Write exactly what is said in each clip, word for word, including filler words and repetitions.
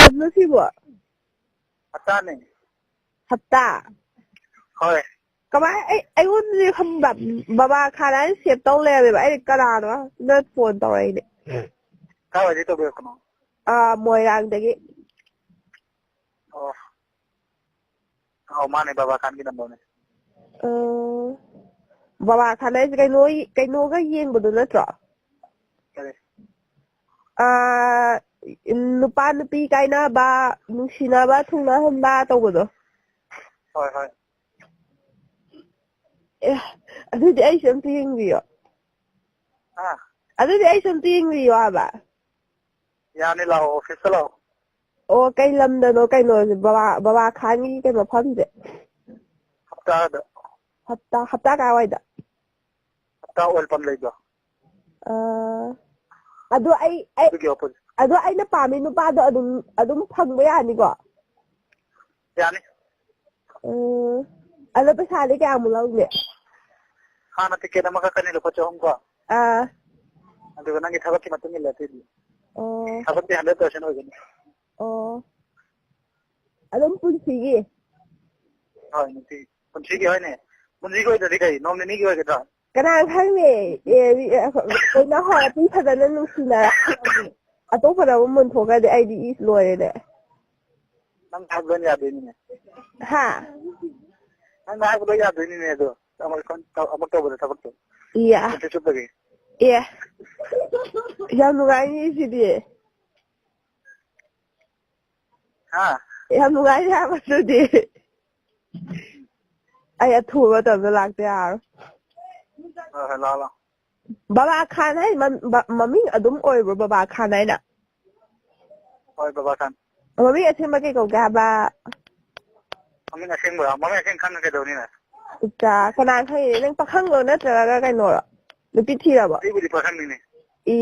ꯀꯩꯅꯣ ꯁꯤꯕꯣ? ꯍꯞꯇꯥꯅꯦ꯫ ꯍꯞꯇꯥ? ꯍꯣꯏ꯫ ꯀꯃꯥꯏ, ꯑꯩ, ꯑꯩꯉꯣꯟꯗꯗꯤ ꯈꯪꯕ, ꯕꯕꯥ ꯈꯥꯟ ꯍꯥꯏꯅ save ꯇꯧ ꯂꯩꯔꯝꯃꯦꯕ꯫ ꯑꯩꯗꯤ ꯀꯅꯥꯅꯣ ꯅ phone ꯇꯧꯔꯛꯏꯅꯦ꯫ ꯀꯥꯏꯋꯥꯏꯗꯩ ꯇꯧꯕꯤꯔꯛꯄꯅꯣ? ꯑꯥ, ꯃꯣꯏꯔꯥꯡꯗꯒꯤ꯫ ꯑꯣ꯫ ꯑꯧ, ꯃꯥꯅꯦ, ꯕꯕꯥ ꯈꯥꯟꯒꯤ numberꯅꯦ꯫ ꯑꯣ꯫ ꯕꯕꯥ ꯈꯥꯟ ꯍꯥꯏꯁꯦ ꯀꯩꯅꯣ, ꯀꯩꯅꯣꯒ ꯌꯦꯡꯕꯗꯣ ꯅꯠꯇ꯭ꯔꯣ? ꯀꯔꯤ? ꯑꯥ, ꯅꯨꯄꯥ ꯅꯨꯄꯤ ꯀꯥꯏꯅꯕ, ꯅꯨꯡꯁꯤꯅꯕ ꯊꯨꯡꯅꯍꯟꯕ ꯇꯧꯕꯗꯣ? ꯍꯣꯏ, ꯍꯣꯏ꯫ ꯑꯦ, ꯑꯗꯨꯗꯤ ꯑꯩꯁꯨ ꯑꯝꯇ ꯌꯦꯡꯕꯤꯌꯣ꯫ ꯍꯥ? ꯑꯗꯨꯗꯤ ꯑꯩꯁꯨ ꯑꯝꯇ ꯌꯦꯡꯕꯤꯌꯣ ꯍꯥꯏꯕ꯫ ꯌꯥꯅꯤ, ꯂꯥꯛꯑꯣ, officeꯇ ꯂꯥꯛꯑꯣ꯫ ꯑꯣ, ꯀꯩ ꯂꯝꯗꯅꯣ ꯀꯩꯅꯣꯁꯦ, ꯕꯕꯥ, ꯕꯕꯥ ꯈꯥꯟꯒꯤ ꯀꯩ ꯃꯐꯝꯁꯦ? ꯍꯞꯇꯥꯗ꯫ ꯍꯞꯇꯥ, ꯍꯞꯇꯥ ꯀꯥꯏꯋꯥꯏꯗ? ꯍꯞꯇꯥ oil pump ꯂꯩꯕꯗꯣ꯫ ꯑꯥ, ꯑꯗꯣ ꯑꯩ, ꯑꯩ, ꯑꯗꯨꯒꯤ opposite꯫ ꯑꯗꯣ ꯑꯩꯅ ꯄꯥꯝꯃꯤ ꯅꯨꯄꯥꯗꯣ ꯑꯗꯨꯝ, ꯑꯗꯨꯝ ꯐꯪꯕ ꯌꯥꯅꯤꯀꯣ? ꯌꯥꯅꯤ꯫ ꯎꯝ, ꯑꯗꯣ ꯄꯩꯁꯥꯗꯤ ꯀꯌꯥꯃꯨꯛ ꯂꯧꯅꯤ? ꯍꯥꯟꯅ ticket ꯑꯃ ꯀꯛꯀꯅꯤ, ꯂꯨꯄꯥ ꯆꯍꯨꯝ ꯀꯣ꯫ ꯑꯥ꯫ ꯑꯗꯨꯒ ꯅꯪꯒꯤ ꯊꯕꯛꯀꯤ ꯃꯇꯨꯡ ꯏꯜꯂꯦ ꯑꯇꯩꯗꯤ꯫ ꯑꯣ꯫ ꯊꯕꯛꯇꯤ hundred percent ꯑꯣꯏꯒꯅꯤ꯫ ꯑꯣ꯫ ꯑꯗꯨꯝ ꯄꯨꯟꯁꯤꯒꯤ? ꯍꯣꯏ, ꯅꯨꯡꯇꯤꯒꯤ꯫ ꯄꯨꯟꯁꯤꯒꯤ ꯍꯣꯏꯅꯦ꯫ ꯄꯨꯟꯁꯤꯒꯤ ꯑꯣꯏꯗ꯭ꯔꯗꯤ ꯀꯩ? ꯅꯣꯡ ꯅꯤꯅꯤꯒꯤ ꯑꯣꯏꯒꯗ꯭ꯔꯥ? ꯀꯅꯥ ꯈꯪꯅꯤ? ꯑꯦ, ꯃꯤ, ꯑꯦ, ꯀꯩꯅꯣ ꯍꯣꯏ, ꯃꯤ ꯐꯖꯅ ꯅꯨꯡꯁꯤꯅꯔ ꯑꯇꯣꯞꯄꯗ ꯑꯃꯨꯛ ꯃꯨꯟꯊꯣꯛꯈ꯭ꯔꯗꯤ ꯑꯩꯗꯤ ꯏꯁ ꯂꯣꯏꯔꯦꯅꯦ꯫ ꯅꯪ ꯍꯥꯏꯕ ꯂꯣꯏꯅ ꯌꯥꯗꯣꯏꯅꯤꯅꯦ꯫ ꯍꯥ? ꯅꯪꯅ ꯍꯥꯏꯕ ꯂꯣꯏ ꯌꯥꯗꯣꯏꯅꯤꯅꯦ ꯑꯗꯣ꯫ ꯑꯃꯨꯛ, ꯑꯃꯨꯛ ꯇꯧꯕꯗ ꯊꯕꯛꯇꯣ꯫ ꯏꯌꯥ꯫ ꯄꯨꯟꯁꯤ ꯆꯨꯞꯄꯒꯤ꯫ ꯑꯦ꯫ ꯌꯥꯝ ꯅꯨꯡꯉꯥꯏꯅꯤ ꯁꯤꯗꯤ꯫ ꯍꯥ? ꯌꯥꯝ ꯅꯨꯡꯉꯥꯏꯅꯤ ꯍꯥꯏꯕ ꯑꯗꯨꯗꯤ꯫ ꯑꯩ ꯑꯊꯨꯕ ꯃꯇꯝꯗ ꯂꯥꯛꯇ ꯌꯥꯔꯣꯏ꯫ ꯍꯣꯏ, ꯍꯣꯏ, ꯂꯥꯛꯑꯣ, ꯂꯥꯛꯑꯣ꯫ ꯕꯕꯥ ꯈꯥꯟ ꯍꯥꯏ ꯃꯝ-, ꯕ-, ꯃꯃꯤꯡ ꯑꯗꯨꯝ ꯑꯣꯏꯕ꯭ꯔꯣ ꯕꯕꯥ ꯈꯥꯟ ꯍꯥꯏꯅ? ꯍꯣꯏ, ꯕꯕꯥ ꯈꯥꯟ꯫ ꯃꯃꯤꯡ ꯑꯁꯦꯡꯕ ꯀꯩ ꯀꯧꯒꯦ ꯍꯥꯏꯕ? ꯃꯃꯤꯡ ꯑꯁꯦꯡꯕ, ꯃꯃꯤꯡ ꯑꯁꯦꯡꯕ ꯈꯪꯉ ꯀꯩꯗꯧꯅꯤ ꯅꯪ? ꯏꯆꯥ, ꯀꯅꯥ ꯈꯪꯉꯤꯅꯦ? ꯅꯪ ꯄꯥꯈꯪꯂꯣ ꯅꯠꯇ꯭ꯔꯒ ꯀꯩꯅꯣꯔꯣ? ꯅꯨꯄꯤ ꯊꯤꯔꯕꯣ? ꯑꯩꯕꯨꯗꯤ ꯄꯥꯈꯪꯅꯤꯅꯦ꯫ ꯏ,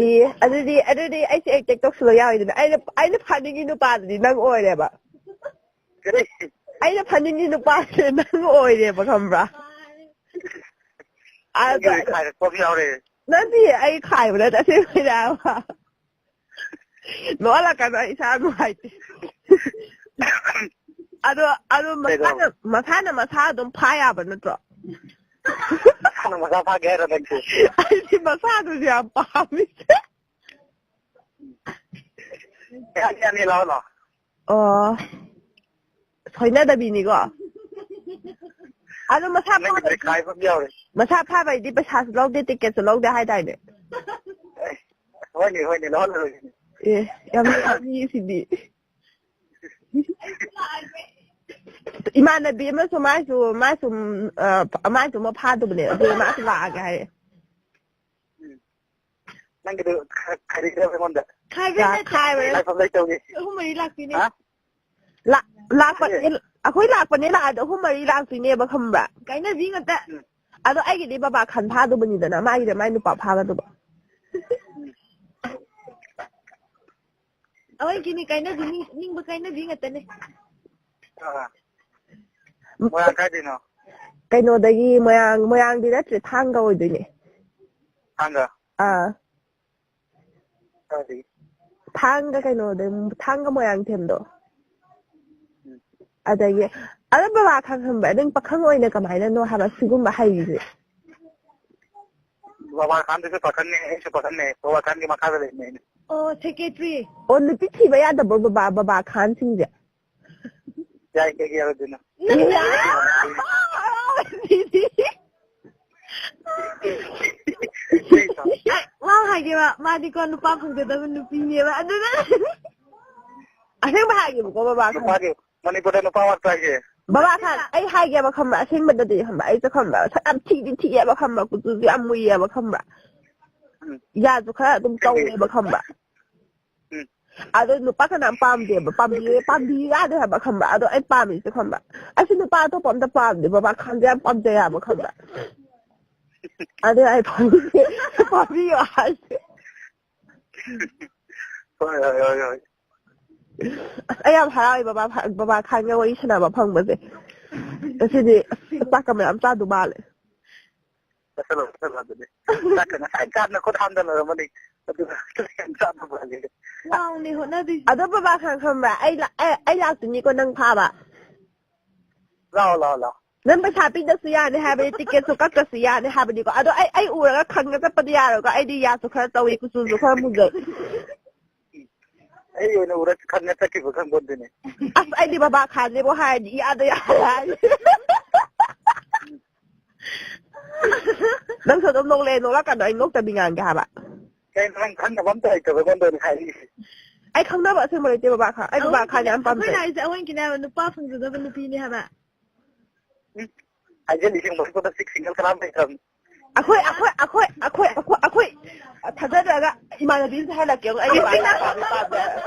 ꯑꯗꯨꯗꯤ, ꯑꯗꯨꯗꯤ ꯑꯩꯁꯦ attack ꯇꯧꯁꯜꯂꯣ ꯌꯥꯔꯣꯏꯗꯅ꯫ ꯑꯩꯅ, ꯑꯩꯅ ꯐꯥꯅꯤꯡꯉꯤ ꯅꯨꯄꯥꯗꯨꯗꯤ ꯅꯪ ꯑꯣꯏꯔꯦꯕ꯫ ꯀꯔꯤ? ꯑꯩꯅ ꯐꯥꯅꯤꯡꯉꯤ ꯅꯨꯄꯥꯁꯦ ꯅꯪ ꯑꯣꯏꯔꯦꯕ, ꯈꯪꯕ꯭ꯔꯥ? ꯅꯪꯒꯤ ꯑꯗ ꯑꯣꯏꯅ ꯈꯥꯏꯔꯛꯄ ꯑꯃ ꯌꯥꯎꯔꯦ꯫ ꯅꯠꯇꯦ, ꯑꯩ ꯈꯥꯏꯕ ꯅꯠꯇꯦ, ꯑꯁꯦꯡꯕꯩꯅꯦ ꯍꯥꯏꯕ꯫ ꯅꯣꯛꯍꯜꯂꯛꯀꯅꯣ, ꯑꯩ ꯏꯁꯥ ꯅꯨꯡꯉꯥꯏꯇꯦ꯫ ꯑꯗꯣ ꯑꯗꯣ ꯃꯁꯥꯅ ꯀꯩꯗꯧꯔꯕ? ꯃꯁꯥꯅ ꯃꯁꯥ ꯑꯗꯨꯝ ꯐꯥ ꯌꯥꯕ ꯅꯠꯇ꯭ꯔꯣ? ꯃꯁꯥꯅ ꯃꯁꯥ ꯐꯥꯒꯦ ꯍꯥꯏꯔꯣ ꯅꯪꯁꯦ? ꯑꯩꯗꯤ ꯃꯁꯥꯗꯨꯁꯨ ꯌꯥꯝ ꯄꯥꯝꯃꯤ꯫ ꯌꯥꯅꯤ, ꯌꯥꯅꯤ, ꯂꯥꯛꯑꯣ, ꯂꯥꯛꯑꯣ꯫ ꯑꯣ, ꯁꯣꯏꯅꯗꯕꯤꯅꯤꯀꯣ꯫ ꯑꯗꯣ ꯃꯁꯥ ꯅꯪꯒꯤꯗꯤ ꯐꯥꯕꯩꯗꯤ, ꯈꯥꯏꯕ ꯑꯃ ꯌꯥꯎꯔꯦ꯫ ꯃꯁꯥ ꯐꯥꯕꯩꯗꯤ ꯄꯩꯁꯥꯁꯨ ꯂꯧꯗꯦ, ꯇꯤꯛꯀꯦꯠꯁꯨ ꯂꯧꯗꯦ ꯍꯥꯏꯗꯥꯏꯅꯦ? ꯑꯦ, ꯍꯣꯏꯅꯦ, ꯍꯣꯏꯅꯦ, ꯂꯧꯍꯜꯂꯔꯣꯏꯒꯦꯅꯦ꯫ ꯑꯦ, ꯌꯥꯝ ꯅꯨꯡꯉꯥꯏꯅꯤꯌꯦ ꯁꯤꯗꯤ꯫ ꯏꯃꯥꯟꯅꯕꯤ ꯑꯃꯁꯨ ꯃꯥꯏꯁꯨ ꯃꯥꯏꯁꯨ ꯑ, ꯃꯥꯏꯁꯨ ꯑꯃ ꯐꯥꯗꯕꯅꯦ, ꯑꯗꯨ ꯃꯥꯁꯨ ꯂꯥꯛꯑꯒꯦ ꯍꯥꯏꯌꯦ꯫ ꯎꯝ꯫ ꯅꯪꯒꯤꯗꯨ ꯈ-, ꯈꯥꯏꯔꯤꯔꯕ ꯑꯩꯉꯣꯟꯗ? ꯈꯥꯏꯕ ꯅꯠꯇꯦ꯫ ꯈꯥꯏꯕ꯫ ꯂꯥꯛꯐꯝ ꯂꯩꯇꯕꯒꯤ꯫ ꯑꯍꯨꯝ ꯃꯔꯤ ꯂꯥꯛꯇꯣꯏꯅꯦ꯫ ꯍꯥ? ꯂꯥꯛ-, ꯂꯥꯛꯄꯅꯦ꯫ ꯑꯦ꯫ ꯑꯩꯈꯣꯏ ꯂꯥꯛꯄꯅꯦ, ꯂꯥꯛꯑꯗꯤ ꯑꯍꯨꯝ ꯃꯔꯤ ꯂꯥꯛꯇꯣꯏꯅꯦꯕ, ꯈꯪꯕ꯭ꯔꯥ? ꯀꯥꯏꯅꯕꯤ ꯉꯥꯛꯇ꯫ ꯎꯝ꯫ ꯑꯗꯣ ꯑꯩꯒꯤꯗꯤ ꯕꯕꯥ ꯈꯥꯟ ꯐꯥꯗꯧꯕꯅꯤꯗꯅ, ꯃꯥꯒꯤꯗꯤ ꯃꯥꯏ ꯅꯨꯄꯥ ꯐꯥꯒꯗꯧꯕ꯫ ꯎꯝ꯫ ꯑꯩꯈꯣꯏꯒꯤꯅꯤ ꯀꯥꯏꯅꯕꯤ, ꯅꯤꯡ-, ꯅꯤꯡꯕ ꯀꯥꯏꯅꯕꯤ ꯉꯥꯛꯇꯅꯦ꯫ ꯑꯥ꯫ ꯃꯣꯏꯔꯥꯡ ꯀꯥꯏꯗꯩꯅꯣ? ꯀꯩꯅꯣꯗꯒꯤ, ꯃꯣꯏꯔꯥꯡ, ꯃꯣꯏꯔꯥꯡꯗꯤ ꯅꯠꯇ꯭ꯔꯦ, ꯊꯥꯡꯒ ꯑꯣꯏꯗꯣꯏꯅꯦ꯫ ꯊꯥꯡꯒ? ꯑꯥ꯫ ꯀꯥꯏꯗꯒꯤ? ꯊꯥꯡꯒ ꯀꯩꯅꯣꯗ, ꯊꯥꯡꯒ ꯃꯣꯏꯔꯥꯡꯊꯦꯝꯗꯣ꯫ ꯎꯝ꯫ ꯑꯗꯒꯤ, ꯑꯗꯣ ꯕꯕꯥ ꯈꯥꯟ ꯈꯪꯕ꯭ꯔꯥ? ꯅꯪ ꯄꯥꯈꯪ ꯑꯣꯏꯅ ꯀꯃꯥꯏꯅꯅꯣ ꯍꯥꯏꯕ ꯁꯤꯒꯨꯝꯕ ꯍꯩꯔꯤꯁꯦ? ꯕꯕꯥ ꯈꯥꯟꯗꯨꯁꯨ ꯄꯥꯈꯪꯅꯦ, ꯑꯩꯁꯨ ꯄꯥꯈꯪꯅꯦ꯫ ꯕꯕꯥ ꯈꯥꯟꯒꯤ ꯃꯈꯥꯗ ꯂꯩꯕꯅꯦ ꯑꯩꯅ꯫ ꯑꯣ, ꯁꯦꯀ꯭ꯔꯦꯇ꯭ꯔꯤ꯫ ꯑꯣ, ꯅꯨꯄꯤ ꯊꯤꯕ ꯌꯥꯗꯕ꯭ꯔꯣ ꯕꯕꯥ, ꯕꯕꯥ ꯈꯥꯟꯁꯤꯡꯁꯦ? ꯌꯥꯏ, ꯀꯩꯒꯤ ꯌꯥꯔꯣꯏꯗꯣꯏꯅꯣ? ꯅꯪ ꯌꯥ-, ꯀꯩ ꯇꯧ-, ꯃꯥ ꯍꯥꯏꯒꯦꯕ, ꯃꯥꯗꯤꯀꯣ ꯅꯨꯄꯥ ꯐꯪꯖꯗꯕ ꯅꯨꯄꯤꯅꯦꯕ, ꯑꯗꯨꯅ꯫ ꯑꯁꯦꯡꯕ ꯍꯥꯏꯒꯦꯕꯀꯣ, ꯕꯕꯥ ꯈꯥꯟ꯫ ꯅꯨꯄꯥꯗꯤ ꯃꯅꯤꯄꯨꯔꯗ ꯅꯨꯄꯥ ꯋꯥꯠꯄ꯭ꯔꯥ ꯍꯥꯏꯁꯦ? ꯕꯕꯥ ꯈꯥꯟ, ꯑꯩ ꯍꯥꯏꯒꯦꯕ ꯈꯪꯕ꯭ꯔꯥ, ꯑꯁꯦꯡꯕꯗꯗꯤ ꯈꯪꯕ꯭ꯔꯥ, ꯑꯩꯁꯨ ꯈꯪꯕ꯭ꯔꯥ, ꯁꯛ ꯌꯥꯝ ꯊꯤꯗꯤ ꯊꯤꯑꯕ ꯈꯪꯕ꯭ꯔꯥ, ꯀꯨꯆꯨꯁꯨ ꯌꯥꯝ ꯃꯨꯏꯌꯦꯕ ꯈꯪꯕ꯭ꯔꯥ, ꯎꯝ꯫ ꯌꯥꯁꯨ ꯈꯔ ꯑꯗꯨꯝ ꯀꯩꯒꯤ? ꯆꯧꯉꯦꯕ ꯈꯪꯕ꯭ꯔꯥ꯫ ꯎꯝ꯫ ꯑꯗꯣ ꯅꯨꯄꯥ ꯀꯅꯥꯝ ꯄꯥꯝꯗꯦꯕ, ꯄꯥꯝꯕꯤ-, ꯄꯥꯝꯕꯤ ꯌꯥꯗꯦ ꯍꯥꯏꯕ ꯈꯪꯕ꯭ꯔꯥ, ꯑꯗꯣ ꯑꯩ ꯄꯥꯝꯃꯤꯁꯦ ꯈꯪꯕ꯭ꯔꯥ, ꯑꯩꯁꯨ ꯅꯨꯄꯥ ꯑꯇꯣꯞꯄ ꯑꯝꯇ ꯄꯥꯝꯗꯦ, ꯕꯕꯥ ꯈꯥꯟꯁꯦ ꯌꯥꯝ ꯄꯥꯝꯖꯩ ꯍꯥꯏꯕ ꯈꯪꯕ꯭ꯔꯥ, ꯑꯗꯨꯅ ꯑꯩ ꯄꯥꯝꯕꯤꯁꯦ ꯄꯥꯝꯕꯤꯌꯣ ꯍꯥꯏꯁꯦ꯫ ꯍꯣꯏ, ꯍꯣꯏ, ꯍꯣꯏ, ꯍꯣꯏ꯫ ꯑꯁ, ꯑꯩ ꯌꯥꯝ ꯍꯔꯥꯎꯋꯦ ꯕꯕꯥ ꯐ-, ꯕꯕꯥ ꯈꯥꯟꯒ ꯋꯥꯔꯤ ꯁꯥꯟꯅꯕ ꯐꯪꯕꯁꯦ꯫ ꯉꯁꯤꯗꯤ ꯑꯁ, ꯆꯥꯛꯀ ꯃꯌꯥꯝ ꯆꯥꯗꯧ ꯃꯥꯜꯂꯦ꯫ ꯆꯥꯁꯜꯂꯣ, ꯆꯥꯁꯜꯂꯣ ꯑꯗꯨꯗꯤ꯫ ꯆꯥꯛꯀ ꯉꯁꯥꯏ ꯆꯥꯗꯅ ꯈꯨꯠ ꯍꯥꯝꯗ ꯂꯣꯏꯔꯝꯃꯅꯤ꯫ ꯑꯗꯨꯒ ꯆꯥꯛ ꯌꯥꯝ ꯆꯥꯗꯧ ꯃꯥꯜꯂꯦ꯫ ꯋꯥꯎꯅꯦ ꯍꯣꯠꯅꯗꯣꯏꯁꯦ꯫ ꯑꯗꯣ ꯕꯕꯥ ꯈꯪ ꯈꯪꯕ꯭ꯔꯥ? ꯑꯩ ꯂꯥ-, ꯑꯩ, ꯑꯩ ꯂꯥꯛꯇꯣꯏꯅꯤꯀꯣ ꯅꯪ ꯐꯥꯕ꯫ ꯂꯥꯛꯑꯣ, ꯂꯥꯛꯑꯣ, ꯂꯥꯛꯑꯣ꯫ ꯅꯪ ꯄꯩꯁꯥ ꯄꯤꯗꯁꯨ ꯌꯥꯅꯤ ꯍꯥꯏꯕꯅꯤ, ꯇꯤꯛꯀꯦꯠꯁꯨ ꯀꯛꯇꯁꯨ ꯌꯥꯅꯤ ꯍꯥꯏꯕꯅꯤꯀꯣ꯫ ꯑꯗꯣ ꯑꯩ, ꯑꯩ ꯎꯔꯒ ꯈꯪꯅ ꯆꯠꯄꯗꯤ ꯌꯥꯔꯣꯏꯀꯣ꯫ ꯑꯩꯗꯤ ꯌꯥꯁꯨ ꯈꯔ ꯆꯧꯏ, ꯀꯨꯆꯨꯁꯨ ꯈꯔ ꯃꯨꯖꯩ꯫ ꯑꯩ ꯑꯣꯏꯅ ꯎꯔ ꯈꯪꯅ ꯆꯠꯈꯤꯕ ꯈꯪꯄꯣꯟꯇꯦꯅꯦ꯫ ꯑꯁ, ꯑꯩꯗꯤ ꯕꯕꯥ ꯈꯥꯟꯁꯤꯕꯨ ꯍꯥꯏꯔꯗꯤ ꯏꯌꯥꯗ ꯌꯥꯔꯦ ꯍꯥꯏꯔꯤ꯫ ꯅꯪꯁꯨ ꯑꯗꯨꯝ ꯅꯣꯛꯂꯛꯑꯦ, ꯅꯣꯛꯂꯛꯀꯅꯨ, ꯑꯩ ꯅꯣꯛꯇꯕꯤ ꯉꯥꯡꯒꯦ ꯍꯥꯏꯕ꯫ ꯀꯩꯅꯣ ꯅꯪ ꯈꯪꯅꯕ ꯑꯝꯇ ꯂꯩꯇꯕ ꯑꯩꯉꯣꯟꯗ ꯑꯣꯏꯅ ꯍꯥꯏꯔꯤꯁꯦ? ꯑꯩ ꯈꯪꯅꯕ ꯑꯁꯦꯡꯕ ꯂꯩꯇꯦ ꯕꯕꯥ ꯈꯥ-, ꯑꯩ ꯕꯕꯥ ꯈꯥꯟ ꯌꯥꯝ ꯄꯥꯝꯖꯩ꯫ ꯑꯩꯈꯣꯏꯅ ꯍꯥꯏꯁꯦ ꯑꯩꯈꯣꯏꯅ ꯀꯤꯅꯦ ꯍꯥꯏꯕ ꯅꯨꯄꯥ ꯐꯪꯖꯗꯕ ꯅꯨꯄꯤꯅꯦ ꯍꯥꯏꯕ꯫ ꯎꯝ? ꯍꯥꯏꯖꯜꯂꯤꯁꯤꯡ ꯃꯈꯣꯏꯗ ꯁꯤꯛ ꯁꯤꯡꯒꯜ ꯀꯅꯥꯝ ꯂꯩꯇ꯭ꯔꯕꯅꯤ꯫ ꯑꯩꯈꯣꯏ, ꯑꯩꯈꯣꯏ, ꯑꯩꯈꯣꯏ, ꯑꯩꯈꯣꯏ, ꯑꯩꯈꯣꯏ, ꯑꯩꯈꯣꯏ ꯊꯥꯖꯗ꯭ꯔꯒ ꯏꯃꯥꯟꯅꯕꯤ ꯑꯝꯇ ꯍꯥꯏꯍꯜꯂꯛꯀꯦ꯫ ꯑꯩ ꯏꯃꯥꯟꯅꯕꯤ ꯄꯥꯝꯃꯦ, ꯄꯥꯝꯃꯦ꯫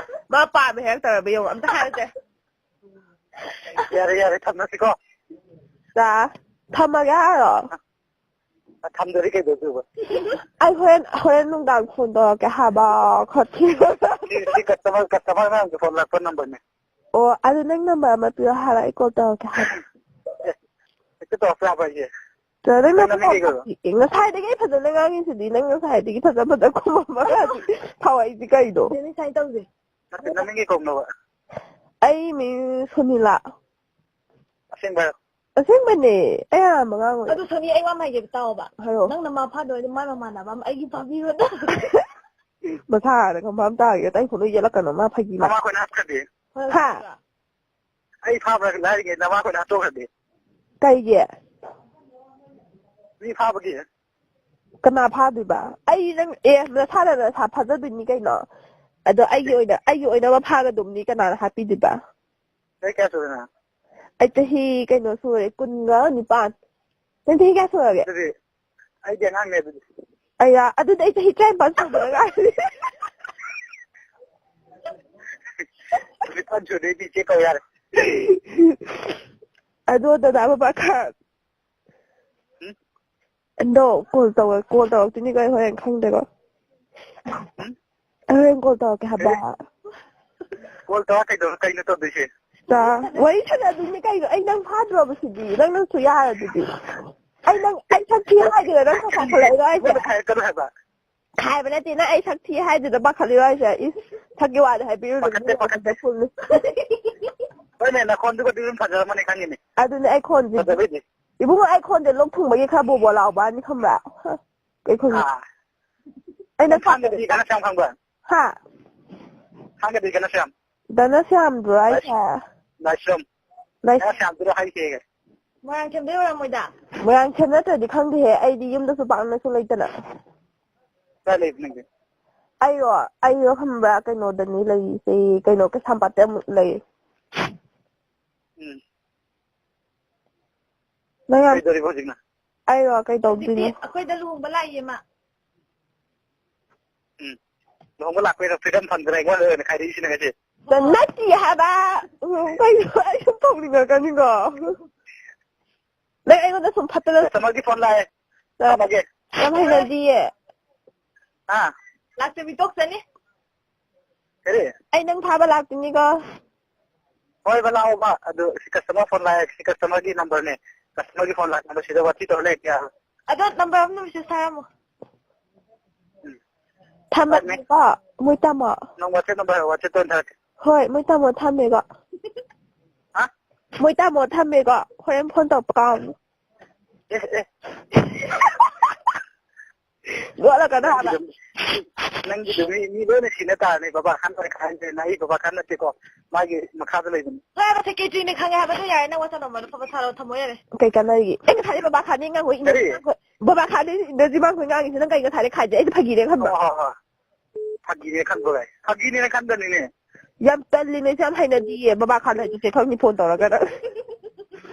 ꯃꯥ ꯄꯥꯝꯃꯦ ꯍꯥꯏꯔꯛꯇꯧꯔꯕ ꯌꯦꯡꯉꯣ, ꯑꯝꯇ ꯍꯥꯏꯔꯛꯁꯦ꯫ ꯌꯥꯔꯦ, ꯌꯥꯔꯦ, ꯊꯝꯃꯁꯤꯀꯣ꯫ ꯆꯥ, ꯊꯝꯃꯒꯦ ꯍꯥꯏꯔꯣ? ꯑ, ꯊꯝꯗ꯭ꯔꯗꯤ ꯀꯩꯗꯧꯗꯣꯏꯕ? ꯑꯩ ꯍꯣꯔꯦꯟ, ꯍꯣꯔꯦꯟ ꯅꯨꯡꯗꯥꯡ ꯐꯣꯟ ꯇꯧꯔꯛꯀꯦ ꯍꯥꯏꯕ, ꯈꯣꯠꯀꯦ꯫ ꯁꯤ, ꯁꯤ customer, customer ꯃꯌꯥꯝꯒꯤ ꯐꯣꯟ ꯂꯥꯛꯄ ꯅꯝꯕꯔꯅꯦ꯫ ꯑꯣ, ꯑꯗꯨ ꯅꯪ ꯅꯝꯕꯔ ꯑꯃ ꯄꯤꯔꯣ ꯍꯥꯏꯕ, ꯑꯩ ꯀꯣꯜ ꯇꯧꯔꯛꯀꯦ ꯍꯥꯏꯕ꯫ ꯑꯦ, ꯍꯦꯛꯇ ꯇꯧꯔꯛꯄ ꯌꯥꯕ꯭ꯔꯥ ꯍꯥꯏꯁꯦ? ꯆꯥ, ꯅꯪ ꯅꯪ ꯅꯝꯕꯔ ꯅꯃꯤꯡ ꯀꯩ ꯀꯧꯕ? ꯄꯤꯔꯛꯑꯦ꯫ ꯉꯁꯥꯏꯗꯒꯤ ꯑꯩ ꯐꯖꯅ ꯉꯥꯡꯉꯤꯁꯤꯗꯤ, ꯅꯪ ꯉꯁꯥꯏꯗꯒꯤ ꯐꯖ ꯐꯖ ꯈꯨꯝꯃꯝꯃꯒ ꯍꯧꯖꯤꯛ ꯊꯋꯥꯏꯁꯤ ꯀꯩꯅꯣ? ꯅꯠꯇꯦ, ꯅꯃꯤꯡ ꯀꯩ ꯀꯧꯕꯅꯣꯕ? ꯑꯩ ꯃꯤꯡ ꯁꯨꯅꯤꯂꯥ꯫ ꯑꯁꯦꯡꯕ? ꯑꯁꯦꯡꯕꯅꯦ꯫ ꯑꯩ ꯌꯥꯝ ꯑꯉꯥꯡ ꯑꯣꯏ꯫ ꯑꯗꯨ ꯁꯣꯅꯤ, ꯑꯩ ꯋꯥ ꯑꯃ ꯍꯥꯏꯒꯦ ꯇꯥꯎꯑꯣꯕ꯫ ꯍꯥꯏꯔꯣ꯫ ꯅꯪ ꯅꯃꯥ ꯐꯥꯗꯣꯏꯗꯤ ꯃꯥꯏ ꯃꯃꯥꯟꯅꯕ ꯑꯃ ꯑꯩꯒꯤ ꯐꯥꯕꯤꯔꯣꯗ꯫ ꯃꯁꯥꯅ ꯀꯟꯐꯥꯝ ꯇꯥꯒꯦ꯫ ꯑꯇꯩ ꯈꯨꯅꯨ ꯌꯦꯠꯂꯛꯀꯅꯨ꯫ ꯃꯥ ꯐꯥꯒꯤ ꯃꯥ-, ꯅꯃꯥ ꯑꯩꯈꯣꯏꯅ ꯍꯥꯠꯈ꯭ꯔꯗꯤ? ꯍꯥ? ꯑꯩ ꯐꯥꯕ꯭ꯔꯥ ꯂꯥꯏꯔꯤꯉꯩ ꯅꯃꯥ ꯑꯩꯈꯣꯏꯅ ꯍꯥꯠꯇꯣꯛꯈ꯭ꯔꯗꯤ? ꯀꯩꯒꯤ? ꯃꯤ ꯐꯥꯕꯒꯤ꯫ ꯀꯅꯥ ꯐꯥꯗꯣꯏꯕ? ꯑꯩ ꯅꯪ, ꯑꯦ, ꯅꯁꯥꯅ ꯅꯁꯥ ꯐꯥꯖꯗꯣꯏꯅꯤ ꯀꯩꯅꯣ꯫ ꯑꯗꯣ ꯑꯩꯒꯤ ꯑꯣꯏꯅ, ꯑꯩꯒꯤ ꯑꯣꯏꯅꯕ ꯐꯥꯒꯗꯧꯕꯅꯤ, ꯀꯅꯥꯅ ꯍꯥꯠꯄꯤꯗꯣꯏꯕ? ꯆꯍꯤ ꯀꯌꯥ ꯁꯨꯔꯦ ꯅꯪ? ꯑꯩ ꯆꯍꯤ ꯀꯩꯅꯣ ꯁꯨꯔꯦ, ꯀꯨꯟꯒ ꯅꯤꯄꯥꯟ꯫ ꯅꯪ ꯆꯍꯤ ꯀꯌꯥ ꯁꯨꯔꯒꯦ? ꯑꯗꯨꯗꯤ ꯑꯩꯗꯤ ꯑꯉꯥꯡꯅꯦ ꯑꯗꯨꯗꯤ꯫ ꯑꯩꯌꯥ, ꯑꯗꯨꯗꯤ ꯑꯩ ꯆꯍꯤ ꯇꯔꯥꯅꯤꯄꯥꯟ ꯁꯨꯕꯗ ꯉꯥꯏꯔꯤ꯫ ꯅꯤꯄꯥꯟ ꯁꯨꯔꯗꯤ ꯑꯩꯗꯤ ꯏꯆꯦ ꯀꯧ ꯌꯥꯔꯦ꯫ ꯑꯗꯣ ꯗꯗꯥ ꯕꯕꯥ ꯈꯥ-, ꯎꯝ? ꯑꯗꯣ ꯀꯣꯜ ꯇꯧꯔ-, ꯀꯣꯜ ꯇꯧꯔꯛꯇꯣꯏꯅꯤꯀꯣ ꯑꯩ ꯍꯣꯔꯦꯟ ꯈꯪꯗꯦꯀꯣ꯫ ꯎꯝ? ꯑꯩ ꯍꯣꯔꯦꯟ ꯀꯣꯜ ꯇꯧꯔꯛꯀꯦ ꯍꯥꯏꯕ꯫ ꯀꯣꯜ ꯇꯧꯔ ꯀꯩꯗꯧ-, ꯀꯩꯅꯣ ꯇꯧꯗꯣꯏꯁꯦ? ꯇ-, ꯋꯥꯔꯤ ꯁꯥꯟꯅꯗꯣꯏꯅꯤ ꯀꯩꯅꯣ꯫ ꯑꯩ ꯅꯪ ꯐꯥꯗ꯭ꯔꯣꯕ ꯁꯤꯗꯤ? ꯅꯪꯅꯁꯨ ꯌꯥꯔꯗꯨꯗꯤ꯫ ꯑꯩ ꯅꯪ, ꯑꯩ ꯁꯛ ꯊꯤ ꯍꯥꯏꯗꯣꯏꯔꯥ? ꯅꯪ ꯈꯔ ꯈꯔ ꯈꯜꯂꯛꯏꯔꯣ ꯍꯥꯏꯁꯦ? ꯅꯪꯅ ꯈꯥꯏꯔꯛꯀꯅꯨ ꯍꯥꯏꯕ꯫ ꯈꯥꯏꯕ ꯅꯠꯇꯦ, ꯅꯪ ꯑꯩ ꯁꯛ ꯊꯤ ꯍꯥꯏꯗꯨꯗ ꯄꯥꯈꯠꯂꯤꯔꯣ ꯍꯥꯏꯁꯦ? ꯏꯁ, ꯁꯛꯀꯤ ꯋꯥꯗꯤ ꯍꯥꯏꯕꯤꯔꯨꯅꯨ, ꯄꯥꯈꯠꯇꯦ, ꯄꯥꯈꯠꯇꯦ꯫ ꯐꯨꯜꯅꯤ꯫ ꯍꯣꯏꯅꯦ, ꯅꯈꯣꯟꯗꯨꯒꯗꯤ ꯑꯗꯨꯝ ꯐꯖꯔꯝꯃꯅꯤ ꯈꯪꯉꯤꯅꯦ꯫ ꯑꯗꯨꯅꯦ ꯑꯩ ꯈꯣꯟꯁꯤꯗꯤ꯫ ꯐꯖꯕꯩꯗꯤ꯫ ꯏꯕꯨꯡꯉꯣ, ꯑꯩ ꯈꯣꯟꯁꯦ ꯂꯣꯛ ꯊꯨꯡꯕꯒꯤ ꯈꯔ ꯕꯣꯕꯣ ꯂꯥꯎꯕ ꯋꯥꯅꯤ ꯈꯪꯕ꯭ꯔꯥ? ꯀꯩ ꯈꯪꯗꯦ꯫ ꯑꯥ꯫ ꯑꯩꯅ ꯅꯪ ꯊꯥꯡꯒꯗꯤ ꯀꯅꯥ ꯁꯦꯝ ꯈꯪꯕ꯭ꯔꯥ? ꯍꯥ? ꯊꯥꯡꯒꯗꯤ ꯀꯅꯥ ꯁꯦꯝ? ꯗꯅ ꯁ꯭ꯌꯥꯝꯗꯨꯔꯣ ꯍꯥꯏꯁꯦ? ꯂꯥꯏꯁ꯭ꯔꯝ꯫ ꯂꯥꯏꯁ꯭ꯔꯝ꯫ ꯀꯅꯥ ꯁꯦꯝꯗꯨꯔꯣ ꯍꯥꯏꯁꯦ? ꯃꯣꯏꯔꯥꯡꯊꯦꯝꯗꯩ ꯑꯣꯏꯔꯝꯃꯣꯏꯗ꯫ ꯃꯣꯏꯔꯥꯡꯊꯦꯝ ꯅꯠꯇ꯭ꯔꯗꯤ ꯈꯪꯗꯦꯍꯦ, ꯑꯩꯗꯤ ꯌꯨꯝꯗꯁꯨ ꯄꯥꯛꯅꯁꯨ ꯂꯩꯇꯅ꯫ ꯀꯥꯏ ꯂꯩꯕ ꯅꯪꯗꯤ? ꯑꯩꯔꯣ? ꯑꯩꯔꯣ ꯈꯪꯕ꯭ꯔꯥ? ꯀꯩꯅꯣꯗꯅꯤ ꯂꯩꯔꯤꯁꯦ, ꯀꯩꯅꯣ, ꯀꯩꯁꯥꯝꯄꯥꯠꯇ ꯑꯃꯨꯛ ꯂꯩ꯫ ꯎꯝ꯫ ꯅꯪ ꯌꯥꯝ ꯀꯩꯗꯧꯔꯤꯕ ꯍꯧꯖꯤꯛꯅ? ꯑꯩꯔꯣ? ꯀꯩ ꯇꯧꯗꯣꯏꯅꯣ? ꯍꯧꯖꯤꯛꯇꯤ ꯑꯩꯈꯣꯏꯗ ꯂꯨꯍꯣꯡꯕ ꯂꯥꯛꯏꯌꯦ ꯃꯥ꯫ ꯎꯝ꯫ ꯂꯨꯍꯣꯡꯕ ꯂꯥꯛꯄꯩꯔꯣ freedom ꯐꯪꯗꯅ ꯑꯩꯉꯣꯟꯗ ꯑꯣꯏꯅ ꯈꯥꯏꯔꯛꯏꯁꯤꯅ ꯉꯁꯤ? ꯅꯠꯇꯦ ꯍꯥꯏꯕ꯫ ꯎꯝ, ꯀꯩꯅꯣ? ꯑꯩ ꯁꯨꯝ ꯁꯥꯎꯅꯤꯡꯉꯛꯀꯅꯤꯀꯣ꯫ ꯅꯪ ꯑꯩꯉꯣꯟꯗ ꯁꯨꯝ ꯐꯠꯇꯅ Customer ꯒꯤ phone ꯂꯥꯛꯑꯦ꯫ ꯊꯝꯃꯒꯦ꯫ ꯌꯥꯝ ꯍꯩꯅꯗꯤꯌꯦ꯫ ꯍꯥ? ꯂꯥꯛꯇꯕꯤ ꯇꯣꯛꯆꯅꯤ꯫ ꯀꯔꯤ? ꯑꯩ ꯅꯪ ꯐꯥꯕ ꯂꯥꯛꯇꯣꯏꯅꯤꯀꯣ꯫ ꯍꯣꯏꯕ, ꯂꯥꯛꯑꯣꯕ꯫ ꯑꯗꯨ ꯁꯤ customer phone ꯂꯥꯛꯑꯦ, ꯁꯤ customer ꯒꯤ number ꯅꯦ꯫ Customer ꯒꯤ phone ꯂꯥꯛꯄꯗ ꯁꯤꯗ ꯋꯥꯊꯤ ꯇꯧꯔ ꯂꯩꯔꯗꯤ ꯌꯥꯔꯣꯏ꯫ ꯑꯗꯣ number ꯑꯃ message ꯊꯥꯔꯝꯃꯣ꯫ ꯎꯝ꯫ ꯊꯝꯃꯒꯦꯀꯣ, ꯃꯣꯏ ꯇꯥꯃꯣ꯫ ꯅꯪ WhatsApp number ꯍꯥꯏꯔꯣ, WhatsApp ꯇ ꯑꯣꯏꯅ ꯊꯥꯔꯛꯀꯦ꯫ ꯍꯣꯏ, ꯃꯣꯏ ꯇꯥꯃꯣ ꯊꯝꯃꯦꯀꯣ꯫ ꯍꯥ? ꯃꯣꯏ ꯇꯥꯃꯣ ꯊꯝꯃꯦꯀꯣ, ꯍꯣꯔꯦꯟ phone ꯇꯧꯔꯛꯄ ꯀꯥꯎꯅꯤ꯫ ꯑꯦ, ꯑꯦ꯫ ꯂꯣꯠꯂꯛꯀꯅꯣ ꯍꯥꯏꯕ꯫ ꯅꯪꯒꯤꯗꯨ ꯃꯤ, ꯃꯤ ꯂꯣꯏꯅ ꯁꯤꯟꯅ ꯇꯥꯔꯅꯤ, ꯕꯕꯥ ꯈꯥꯟ ꯑꯣꯏ ꯈꯥꯟꯁꯦ, ꯅꯪ ꯑꯩ ꯕꯕꯥ ꯈꯥꯟ ꯅꯠꯇꯦꯀꯣ, ꯃꯥꯒꯤ ꯃꯈꯥꯗ ꯂꯩꯕꯅꯤ꯫ ꯍꯣꯏ, ꯍꯥꯏꯕ, secretary ꯅꯦ ꯈꯪꯉꯦ ꯍꯥꯏꯕ, ꯑꯗꯨ ꯌꯥꯔꯦ, ꯅꯪ WhatsApp number ꯗꯣ ꯐꯠ ꯐꯠ ꯊꯥꯔꯛꯑꯣ, ꯊꯝꯃꯣ ꯌꯥꯔꯦ꯫ ꯀꯩ ꯀꯥꯟꯅꯔꯤꯒꯦ? ꯑꯩ ꯉꯁꯥꯏꯗꯩ ꯕꯕꯥ ꯈꯥꯟꯅꯦ ꯉꯥꯡꯉꯣꯏ, ꯀꯔꯤ? ꯏꯅꯔꯖꯤ ꯃꯥꯡꯈꯣꯏ, ꯕꯕꯥ ꯈꯥꯟꯅꯦ, ꯏꯅꯔꯖꯤ ꯃꯥꯡꯈꯣꯏ ꯉꯥꯡꯉꯤꯁꯦ, ꯅꯪ ꯀꯩꯅꯣ ꯉꯁꯥꯏꯗꯩ ꯈꯥꯏꯁꯦ? ꯑꯩꯗꯤ ꯐꯥꯒꯤꯅꯦ ꯈꯟꯕ꯭ꯔꯣ? ꯍꯣꯏ, ꯍꯣꯏ, ꯍꯣꯏ꯫ ꯐꯥꯒꯤꯅꯦ ꯈꯟꯕ꯭ꯔꯣ ꯚꯥꯏ? ꯐꯥꯒꯤꯅꯦꯅ ꯈꯟꯗꯕꯅꯤꯅꯦ꯫ ꯌꯥꯝ ꯇꯜꯂꯤꯅꯦ, ꯌꯥꯝ ꯍꯩꯅꯗꯤꯌꯦ, ꯕꯕꯥ ꯈꯥꯟ ꯍꯥꯏꯗꯣꯛꯀꯦ ꯈꯪꯅꯤ phone ꯇꯧꯔꯒ ꯅꯪ꯫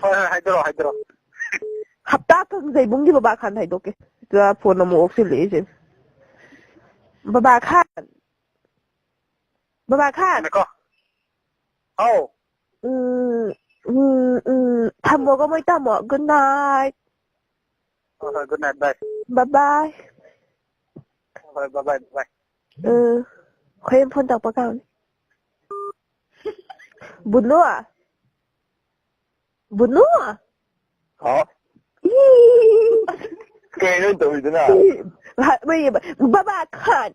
ꯍꯣꯏ, ꯍꯣꯏ, ꯍꯥꯏꯗꯣꯔꯛꯑꯣ, ꯍꯥꯏꯗꯣꯔꯛꯑꯣ꯫ ꯍꯞꯇꯥ ꯀꯪꯖꯩꯕꯨꯡꯒꯤ ꯕꯕꯥ ꯈꯥꯟ ꯍꯥꯏꯗꯣꯛꯀꯦ꯫ ꯆꯥ phone ꯑꯃꯨꯛ ꯑꯣꯛꯁꯤꯜꯂꯛꯏꯁꯦ꯫ ꯕꯕꯥ ꯈꯥꯟ꯫ ꯕꯕꯥ ꯈꯥꯟ꯫ ꯉꯥꯏꯈꯣ꯫ ꯍꯥꯎ꯫ ꯎꯝ, ꯎꯝ, ꯎꯝ, ꯊꯝꯃꯣꯀꯣ ꯃꯣꯏ ꯇꯥꯃꯣ꯫ Good night꯫ ꯍꯣꯏ, ꯍꯣꯏ, good night, bye꯫ Bye bye꯫ ꯍꯣꯏ, bye bye, bye bye꯫ ꯎꯝ, ꯍꯣꯔꯦꯟ phone ꯇꯧꯔꯛꯄ ꯀꯥꯎꯅꯤ꯫ ꯕꯨꯅꯣ? ꯕꯨꯅꯣ? ꯍꯥꯎ꯫ ꯏ꯫ ꯀꯩꯅꯣ ꯇꯧꯔꯤꯗꯨꯅ? ꯉꯥꯏꯍꯥꯛ ꯂꯩꯌꯦꯕ, ꯕꯕꯥ ꯈꯥꯟ,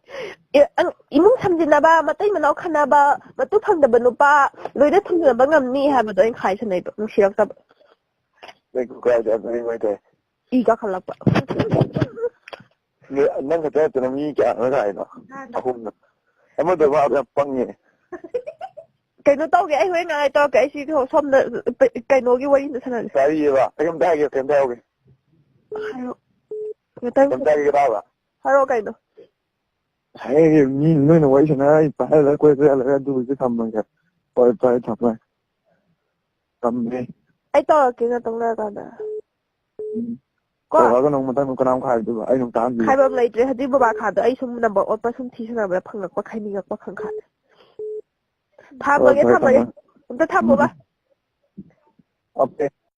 ꯑꯦ, ꯑꯪ, ꯏꯃꯨꯡ ꯁꯝꯖꯤꯟꯅꯕ, ꯃꯇꯩ ꯃꯅꯥꯎ ꯈꯟꯅꯕ, ꯃꯇꯨ ꯐꯪꯗꯕ ꯅꯨꯄꯥ ꯂꯣꯏꯅ ꯊꯨꯡꯅꯕ ꯉꯝꯅꯤ ꯍꯥꯏꯕꯗꯣ ꯑꯩꯅ ꯈꯥꯏ ꯁꯥꯟꯅꯩꯕ, ꯅꯨꯡꯁꯤꯔꯛꯇꯕ꯫ ꯀꯩꯁꯨ ꯀꯥꯏꯗꯦ, ꯑꯗꯨꯗꯤ ꯃꯣꯏ ꯇꯧ꯫ ꯏ ꯀꯥꯈꯠꯂꯛꯄ꯫ ꯅꯪ ꯈꯛꯇ ꯅꯠꯇꯅ ꯃꯤ ꯀꯌꯥꯅꯣ ꯁꯥꯏꯅꯣ? ꯑꯍꯨꯝꯅ꯫ ꯑꯃꯗꯣ ꯃꯥ ꯌꯥꯝ ꯄꯪꯉꯦ꯫ ꯀꯩꯅꯣ ꯇꯧꯒꯦ, ꯑꯩ ꯍꯣꯔꯦꯟ ꯉꯥꯏ ꯇꯧꯔꯛꯀꯦ, ꯑꯩ ꯁꯤ ꯁꯣꯝꯗ ꯀꯩꯅꯣꯒꯤ ꯋꯥꯔꯤ ꯑꯝꯇ ꯁꯥꯟꯅꯒꯦ꯫ ꯀꯔꯤꯑꯕ? ꯑꯩ ꯑꯝꯇ ꯍꯥꯏꯒꯦ, ꯀꯩꯝꯇ ꯍꯥꯏꯍꯧꯒꯦ꯫ ꯍꯥꯏꯔꯣ꯫ ꯉꯥꯛꯇꯪ꯫ ꯀꯩꯝꯇ ꯍꯥꯏꯒꯦ ꯇꯥꯕ? ꯍꯥꯏꯔꯣ ꯀꯩꯅꯣ? ꯍꯦ, ꯃꯤ ꯅꯣꯏꯅ ꯋꯥꯔꯤ ꯁꯥꯟꯅꯔ ꯑꯩ ꯄꯥꯏꯍꯜꯂꯒ ꯀꯣꯏ ꯆꯠꯍꯜꯂꯒ ꯑꯗꯨꯕꯨꯗꯤ ꯊꯝꯃꯒꯦ꯫ ꯍꯣꯏ, ꯐꯔꯦ, ꯊꯝꯃꯦ꯫ ꯊꯝꯃꯦ꯫ ꯑꯩ ꯇꯧꯔꯛꯀꯦ ꯉꯥꯛꯇꯪ ꯂꯩꯔꯀꯥꯟꯗ꯫ ꯎꯝ꯫ ꯀꯣ? ꯇꯧꯔꯛꯑꯒ ꯅꯪ ꯃꯊꯪ ꯀꯅꯥꯃꯨꯛ ꯈꯥꯏꯗꯣꯏꯕ? ꯑꯩ ꯅꯨꯡ ꯇꯥꯍꯟꯕꯤꯌꯨ꯫ ꯈꯥꯏꯕꯝ ꯂꯩꯇ꯭ꯔꯦ꯫ ꯍꯧꯖꯤꯛ ꯕꯕꯥ ꯈꯥꯗꯣ ꯑꯩ ꯁꯨꯝ ꯅꯝꯕꯔ ꯑꯣꯠꯄ ꯁꯨꯝ ꯊꯤ ꯁꯥꯟꯅꯕꯗ ꯐꯪꯉꯛꯄ ꯈꯥꯏꯅꯤꯡꯉꯛꯄ ꯈꯪꯈꯥ꯫ ꯊꯝꯃꯒꯦ, ꯍꯣꯏ, ꯐꯔꯦ, ꯊꯝꯃꯒꯦ꯫ ꯊꯝꯃꯦ꯫ ꯑꯝꯇ ꯊꯝꯃꯣꯕ꯫ ꯎꯝ꯫ ꯑꯣꯀꯦ꯫